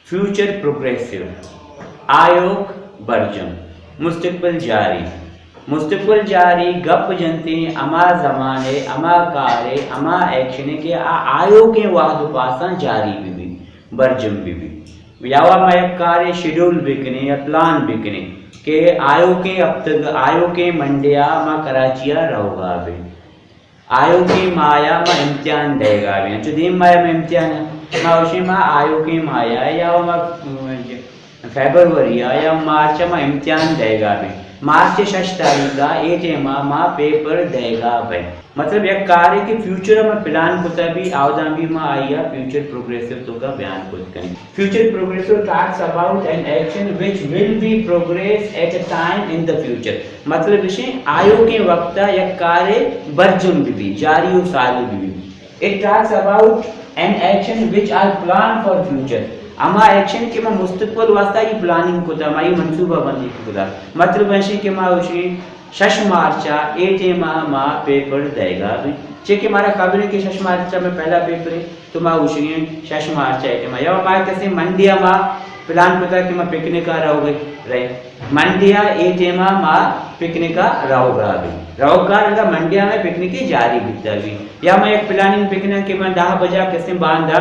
Future progressive, Ayukta برجم، مستقبل جاری۔ مستقبل جاری گپ جنتیں ہما زمانے، ہما کارے، ہما ایکشنے کہ آ آیوکیں وہد و پاساں جاری بہ بیت، برجم بہ بیت۔ یا وا ما یک کارے شیڈول بکنیں یا پلان بکنیں کہ آیوکیں ہفتگ، آیوکیں منڈے ء ما کراچی ء روگا بیں۔ آیوکیں ماہ ء ما امتحان دئیگا بیں۔ انچو دیم ماہ ء ما امتحان ء، ما گوشیں ما آیوکیں ماہ ء یا ما، م، فیبروری ء یا مارچ ء ما امتحان دئیگا بیں۔ مارچ ء شش تاریخ ء اے ٹائم ء ما پیپر دئیگا بیں۔ مطلب یک کارے کہ فیوچر ء ما پلان کتا بی، آوداں بی ما آئی ء فیوچر پروگریسو توکا بیان کت کنیں۔ Future progressive talks about an action which will be progress at a time in the future. مطلب اشیں آیوکیں وقت ء یک کارے برجم بہ بی، جاری و ساری بہ be. It talks about an action which are planned for future. ہما ایکشن کہ ما مستقبل واسطہ ای پلاننگ کتا، ما ای منصوبہ بندی کتا۔ مطلب اشیں کہ ما اشیں شش مارچ ء اے ٹیم ء ما پیپر دئیگا بیں۔ چے کہ مارا خبر ہے کہ شش مارچ ء میں پہلا پیپر ہے، تو ما گوشگیں شش مارچ ء اے ٹیم ء۔ یا ما کسے منڈے ء ما پلان کتا کہ ما پکنک ء روگ ء رئے۔ منڈے ء اے ٹیم ء ما پکنک ء روگا بیں۔ روگ ء رندا منڈے ء میں پکنک جاری بیتا بی۔ یا ما یک پلاننگ بکناں کہ من دہ بجا کسے باندا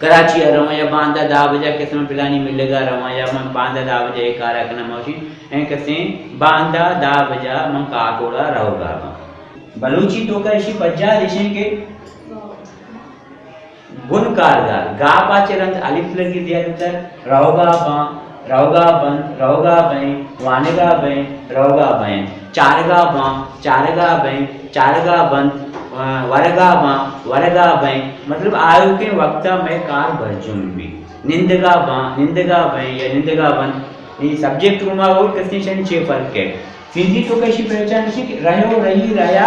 کراچی ء رواں یا باندا دہ بجا کسے من پلانی ملگ ء رواں یا من باندا دہ بجا اے کار ء کناں، موشی ایں کسے باندا دہ بجا من کاکوڑ ء روگ ء باں۔ بلوچی توکا اشی پجار اشیں کہ بن کارگار، گاپ ء چہ رند الف لگی زیادہ تر روگ ء باں، روگ ء بنت، روگ ء بئیں، وانگ ء بئیں، روگ ء بئیں، چارگ ء باں، چارگ ء بئیں، چارگ ء بنت، ورگ ء باں، ورگ ء بئیں۔ مطلب آیوکیں وقت ء مئے کار برجم بیت۔ نندگ ء باں، نندگ ء بئیں یا نندگ ء بنت۔ اے سبجیکٹ گوں ما اور کسیں شے چے فرق ہے؟ سندھی توکا اشی پہچان اشی کہ رہو، رہی، رہیا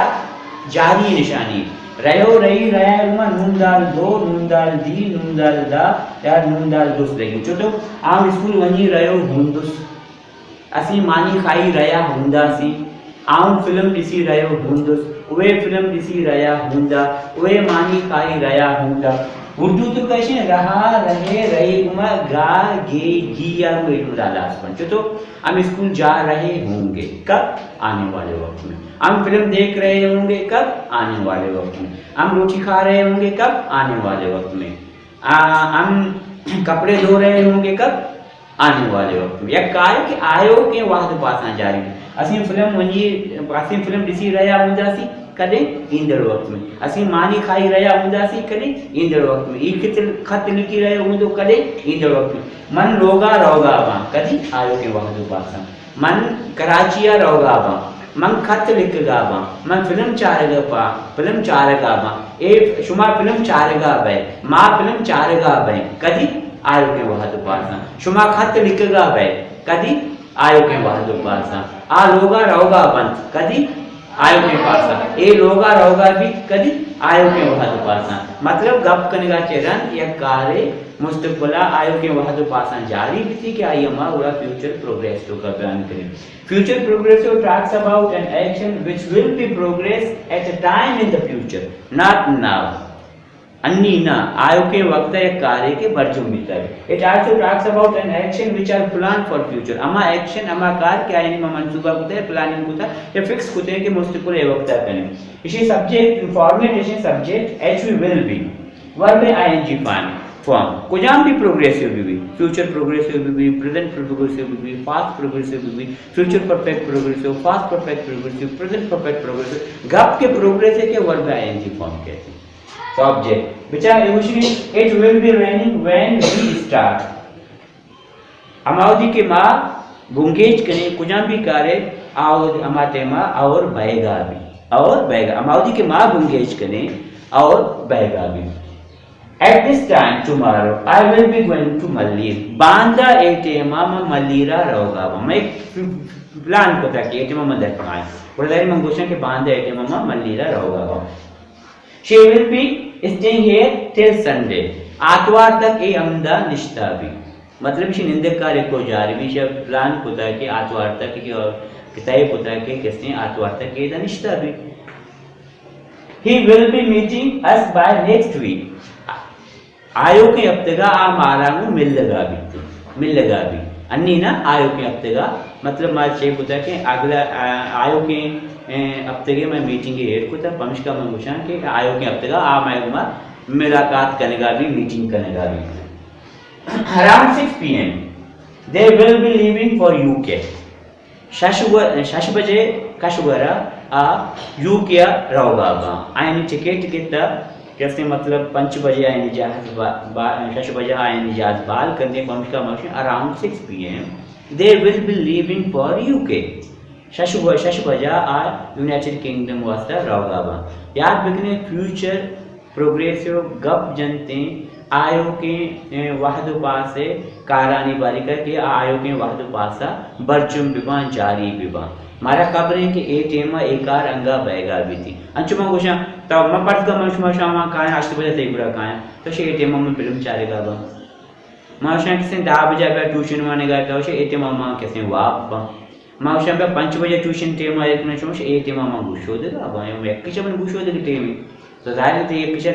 جاری نشانی۔ رہو، رہی، رہیا گوں ما نون دال دو، نون دال دی، نون دال دا یا نون دال دس لگی۔ چو تو عام اسکول ونی رہو ہندس۔ اسیں مانی خائی ریا ہوندا سی، آؤں فلم ڈسی رہو ہوندا، اوے فلم ڈسی ریا ہوندا، اوے مانی خائی ریا ہوندا۔ اردو توکا اشیں رہا، رہے، رہی گوں ما گا، گے، گی یا گوں اے جملہ لاس بنت۔ چو تو ہم اسکول جا رہے ہوں گے، کب؟ آنے والے وقت میں۔ ہم فلم دیکھ رہے ہوں گے، کب؟ آنے والے وقت میں۔ ہم روٹی کھا رہے ہوں گے، کب؟ آنے والے وقت میں۔ آ، ہم کپڑے دھو رہے ہوں گے، کب؟ آنے والے وقت میں۔ یک کار کہ آیوکیں وہد پاساں جاری۔ اسیں فلم ونی، اسیں فلم ڈسی رہیا ہوندا سی، کدے؟ ایندڑ وقت میں۔ اسیں مانی خائی رہیا ہوندا سی، کدے؟ ایندڑ وقت میں۔ ای خط، خط لکھی رہے ہوں تو کدے؟ ایندڑ وقت میں۔ من لوگا روگا باں، کدی؟ آیوکیں وہد پاساں۔ من کراچی ء روگا باں، من خط لکھگا باں، من فلم چارگ ء پا، فلم چارگا باں۔ اے شما فلم چارگا بئے، ما فلم چارگا بئیں۔ کدی؟ آیوکیں وہد پاساں۔ شما خط لکھگا بئے۔ کدی؟ آیوکیں وہد پاساں۔ آ لوگا روگا بنت۔ کدی؟ آیوکیں پاساں۔ اے لوگا روگا بیت۔ کدی؟ آیوکیں وہد پاساں۔ مطلب گپ کنگا چہ رند یک کارے مستقبلا آیوکیں وہد پاساں جاری بیتی کہ آئی ء ما گڑا فیوچر پروگریس توکا بیان کنیں۔ Future progressive talks about an action which will be progress at a time in the future, not now. انی نہ، آیوکیں وقت ء یک کارے کہ برجم بیتگ۔ It also talks about an action which are planned for future. ہما ایکشن، ہما کار کہ آیانی ما منصوبہ کتہ، پلاننگ کتہ یا فکس کتہ کہ مستقبل ء وقت ء کنیں۔ اشی سبجیکٹ، فارمیٹ اشی subject H V will be. Verb I N G form, form. کجام بھی پروگریسو بہ بی، فیوچر پروگریسو بہ بی، پریزنٹ پروگریسو بہ بی، پاسٹ پروگریسو بہ بی، future perfect progressive, past perfect progressive, present perfect progressive, گپ کہ پروگریس ہے کہ ورب آئی این جی فارم کہتے ہیں۔ سبجیکٹ۔ بچار، اے گوشی، it will be raining when we start. ہماودی کہ ما بنگیج کنیں کجام بھی کارے، آود ہما ٹائما اور بئیگا بی، اور بئیگا، ہماودی کہ ما بنگیج کنیں اور بئیگا be. At this time tomorrow I will be going to Mallir. باندا اے ٹائما من ملیرا روگا باں۔ من ایک پلان کتا کہ اے ٹائما من در کمائیں۔ گڑا داری من گوشاں کہ باندا اے ٹائما من ملیرا روگا باں۔ She will be staying here till Sunday. آتوار تک اے ہمدا نشتا بی۔ مطلب، اشی نندگ کارے کو جاری بی، اشی پلان کتا کہ آتوار تک، اشی کتائی کتا کہ کسیں آتوار تک اے دا نشتا بی۔ He will be meeting us by next week. آیوکیں ہپتگا آ مارا گوں ملگا بیت، ملگا بیت۔ انی نا آیوکیں ہپتگا، مطلب ما چے کتا کہ اگلا، آ، آیوکیں، اے، ہپتگے ما میٹنگ ایڈ کتا، پمشکا من گوشاں کہ آیوکیں ہپتگا آ مئے گوما ملاقات کنگا بیت، میٹنگ کنگا بیت۔ Around six P M, they will be leaving for U K. شش و-، شش بجے کش ورا آ یو کے ءَ روگا باں۔ آیانی ٹکٹ کتا، کسے مطلب پنچ بجے آیانی جہاز با-، با-، شش بجے آیانی جہاز بال کنتے، پمشکا ماشین around six P M, they will be leaving for U K. شش و-، شش بجا آ یونائیٹڈ کنگڈم واسطہ روگا باں۔ یاد بکنے فیوچر پروگریسو گپ جنتیں آیوکیں، اے، وہد و پاس ءِ کارانی باریکا کہ آیوکیں وہد و پاسا برجم بباں، جاری بباں۔ مارا خبریں کہ اے ٹیما اے کار انگا بئیگا بیتی۔ انچو من گوشاں، تو من پرز کن من شما شاما کایاں، ہشت بجے تئی گورا کایاں۔ تو شے اے ٹیما من فلم چارگا باں۔ ما گوشاں کسیں دہ بجا بیا ٹیوشن وانگا، تو شے اے ٹیما ما کسیں واب باں۔ ما گوشاں بیا پنچ بجے ٹیوشن ٹیما ایر کناں، شما شے اے ٹیما ما گوشودگا باں، یا یک چمن گوشودگ ٹیمے۔ تو ظاہر ہے، تئی یک شے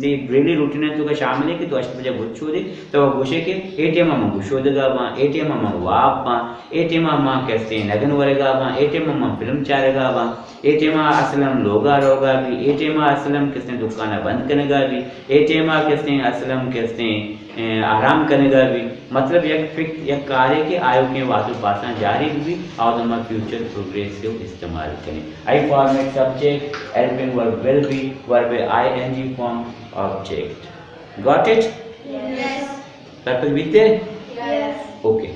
تئی ڈیلی روٹین ءِ توکا شامل ہے کہ تو ہشت بجے گوشودے، تو گوشے کہ اے ٹیما من گوشودگا باں، اے ٹیما من واب باں، اے ٹیما من کسیں نگن ورگا باں، اے ٹیما من فلم چارگا باں، اے ٹیما اسلم لوگا روگا بی، اے ٹیما اسلم کسیں دکانا بند کنگا بی، اے ٹیما کسیں اسلم کسیں، اے، آرام کنگا بی۔ مطلب یک فکر، یک کارے کہ آیوکیں وہد و پاساں جاری بی، او دما فیوچر پروگریسو استعمال کنیں۔ آئی فارمیٹ سبجیکٹ، ہیلپنگ ورب ول بی، ورب ءِ I N G form, object. Got it? Yes. سرپد بیتے؟ یس۔ اوکے۔